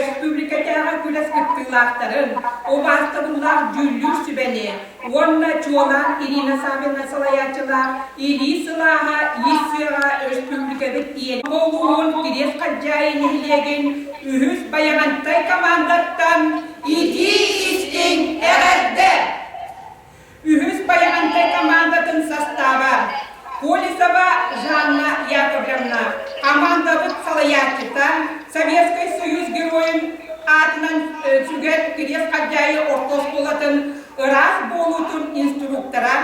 Өрөспүүбүлүкэтээҕи күрэс кыттыылаахтарын, убаастабыллаах дьүүллүүр сүбэни уонна чуолаан Ирина Саввина салайааччылаах Илии сылааһа иис сыаҕа өрөспүүбүлүкэбит иэнэ улууһун Кириэс Халдьаайы нэһилиэгин үһүс Байаҕантай командаттан итии-истиҥ эҕэрдэ! Үһүс Байаҕантай командатын састааба Колесова Жанна Яковлевна, командабыт салайааччыта, Советскай Союз Геройун аатынан сүгэр Кириэс Халдьаайы орто оскуолатын ыраас буолуутун инструктора,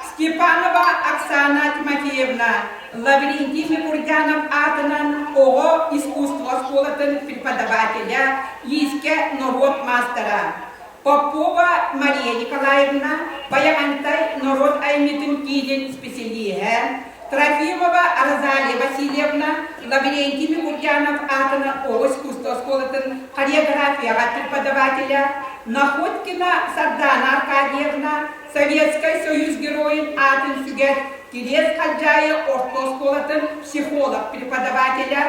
Степанова Оксана Тимофеевна, Лаврентий Микурдянов аатынан оҕо искусство оскуолатын преподавателя, иискэ норуот маастара, Попова Мария Николаевна, Байаҕантай норуот айымньытын киинин специалиһэ, Трофимова Розалия Васильевна, Лаврентий Микурьянов аатынан оҕо искусство оскуолатын хореографияҕа преподавателя, Находкина Сардана Аркадьевна, Советскай Союз Геройун аатын сүгэр Кириэс Халдьаайы орто оскуолатын психолог-преподавателя,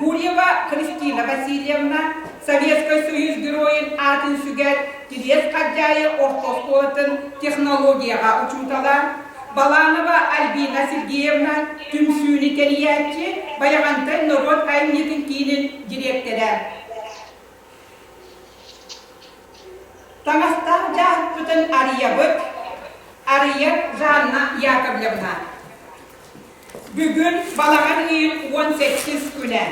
Гурьева Христина Васильевна, Советскай Союз Геройун аатын сүгэр Кириэс Халдьаайы орто оскуолатын технологияҕа учуутала, Баланова Альбина Сергеевна, түмсүүнү тэрийээччи, Байаҕантай норуот айымньытын киинин дириэктэрэ. Таҥастаах дьааһыкпытын арыйабыт, арыйар Жанна Яковлевна. Бүгүн балаҕан ыйын 18 күнэ.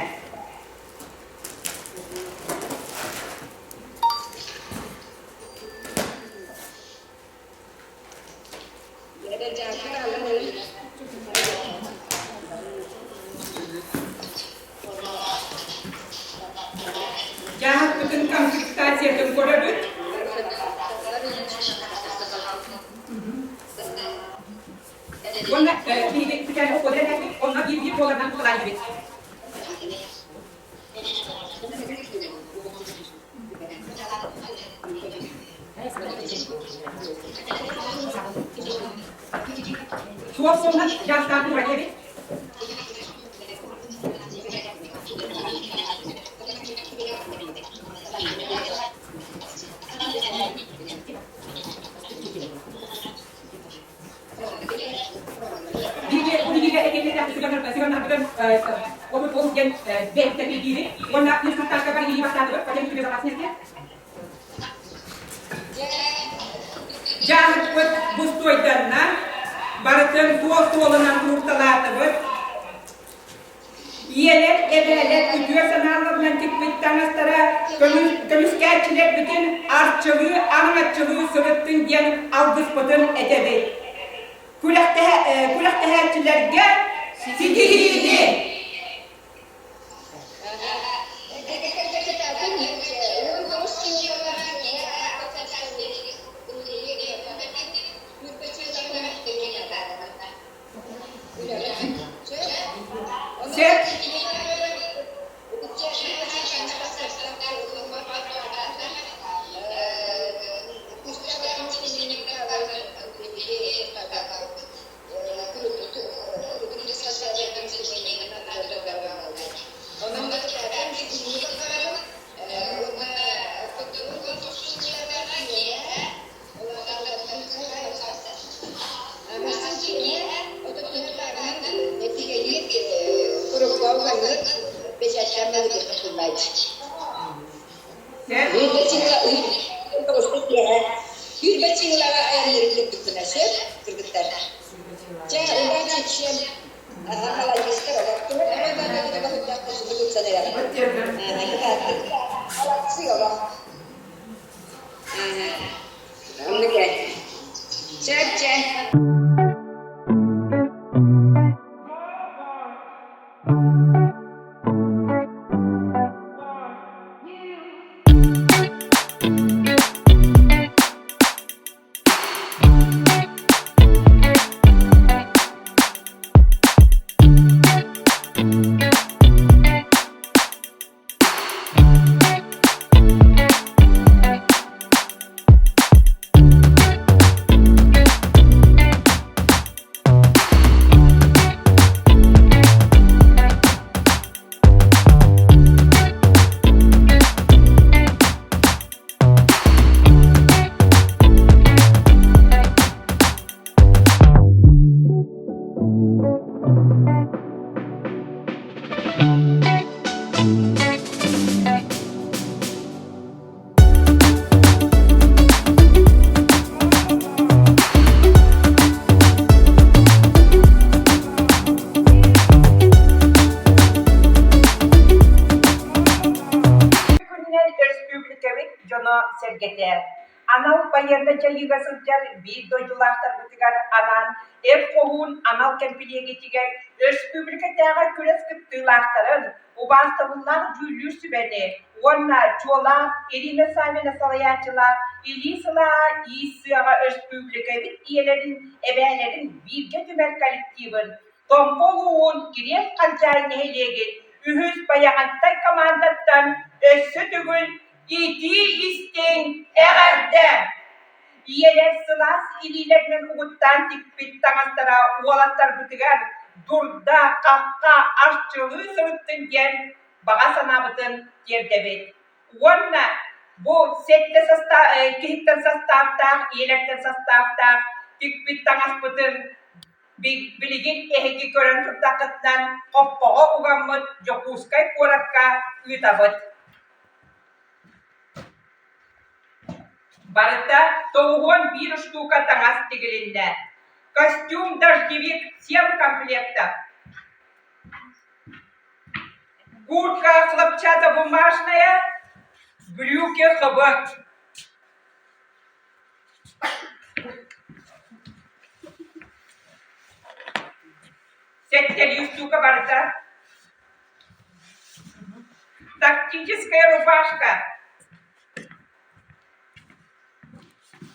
Дьааһыкпытын комплектациятын көрөбүт. Уонна биһиги бүтэн онно биир-биир буоларынан тутулаайбыт. Суох суоһунан дьаастаах тура эбит. Биһиги этиэхтээх сыганарбытын ол диэн бэйэбит уонна инструктажка барыйыы бастаатыбыт патент безопасности Дьааһыкпыт бустуойданна, барытын суол-суолунан уурталаатыбыт. Ийэлэр, эбээлэр үтүө санааларынан тикпит таҥастара көмүскээччилэрбитин арчылыы, араҥаччылыы сырыттын диэн алгыспытын этэбит. Күрэхтэһээччилэргэ ситиһиини! Сөп. дьоно-сэргэтэ! Анал байыаннай дьайыыга сылдьар биир дойдулаахтарбытыгар анаан Эр хоһуун анал кэмпилиэгитигэр өрөспүүбүлүкэтээҕи күрэс кыттыылаахтарын, убаастабыллаах дьүүллүүр сүбэни уонна чуолаан Ирина Саввина салайааччылаах Илии сылааһа иис сыаҕа өрөспүүбүлүкэбит ийэлэрин, эбээлэрин бииргэ түмэр коллективын Томпо улууһун Кириэс Халдьаайы нэһилиэгин үһүс Байаҕантай командаттан өссө төгүл итии-истиҥ эҕэрдэ! Ийэлэр сылаас илиилэринэн угуттаан тикпит таҥастара уолаттарбытыгар дурда, хахха, арчылыы сырыттын диэн баҕа санаабытын тиэрдэбит. Уонна бу сэттэ киһиттэн састааптаах, ийэлэртэн састааптаах тикпит таҥаспытын Билигин эһиги көрөн турдаххытынан хоппоҕо угаммыт Дьокуускай куоракка ыытабыт. Барыта 91 штука таҥас тигилиннэ. Костюм дождевик 7 комплектов. Куртка хлопчатобумажная, брюки ХБ. Сэттэлии штука барыта. Тактическая рубашка.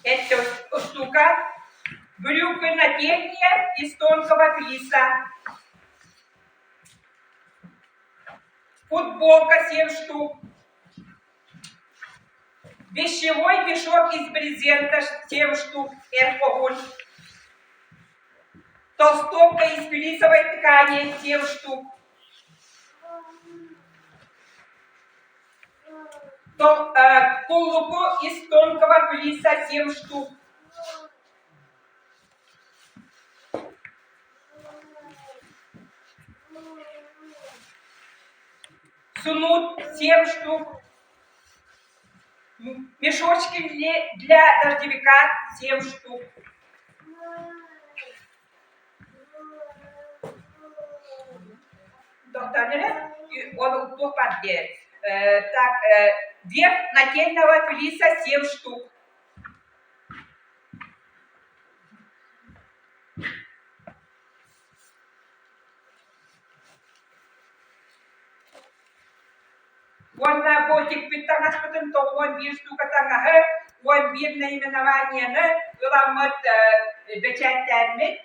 Это штука. Брюки нательные из тонкого флиса. Футболка 7 штук. Вещевой мешок из брезента 7 штук эрхогуль. Толстовка из флисовой ткани 7 штук. Куллуку из тонкого флиса 7 штук. Сунут 7 штук. Мешочки для дождевика 7 штук. Он туох баар Так, верх нательного флиса 7 штук. Уонна бу тикпит таҥаспытын 91 штука таҥаһы, 11 наименованиены ыламмыт бэчээттээммит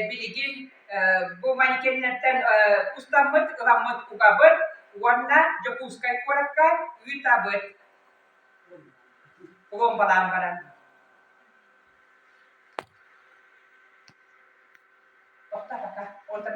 билигин бу манекеннэртэн устаммыт, ыламмыт угабыт уонна Дьокуускай куоракка ыытабыт. Пломбалаан баран. Тохто пока.